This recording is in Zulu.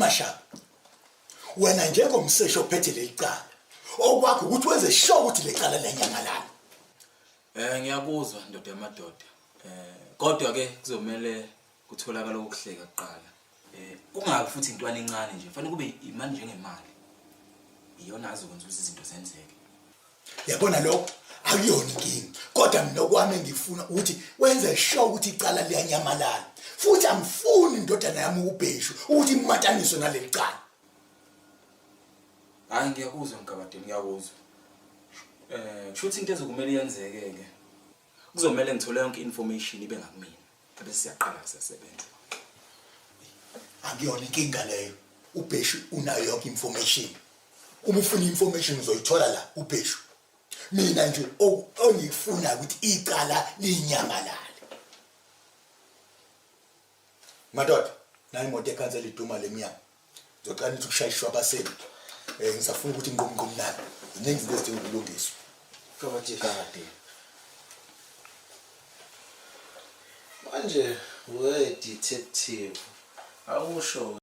Mashaba, wena njengomseshi ophethe leli cala, okwakho ukuthi wenze sure ukuthi le cala liyanyamalala. Ngiyakuzwa ndoda yamadoda. Kodwa ke kuzomele kutholakala ukuhleka kuqala. Kungabi futhi intwana encane nje, fanele kube imali njengemali. Iyona azokwenza ukuthi izinto zenzeke. Yabona lokho akuyona inkinga, kodwa mina okwami engifuna ukuthi wenze sure ukuthi icala liyanyamalala. Futhi angifuni indodana yami uBheshu ukuthi imataniswe naleli cala. Hayi ngiyakuzwa Mgabadeli, ngiyakuzwa. Kusho ukuthi into ezokumele yenzeke ke. Kuzomele ngithole yonke information ibe ngakumina. Bese siyaqala siyasebenza. Akuyona inkinga leyo. UBheshu unayo yonke information. Uma ufuna information uzoyithola la uBheshu. Mina nje ongikufuna ukuthi icala linyamalale. Madoda, nayi imoto ekhansela iduma lemnyama. Ngizocela nithi ukushayishwa abaseli. Ngisafuna ukuthi ngiqumqum nani. Ziningi izinto ezidinga ukulungiswa. Kade. Manje we detective awusho.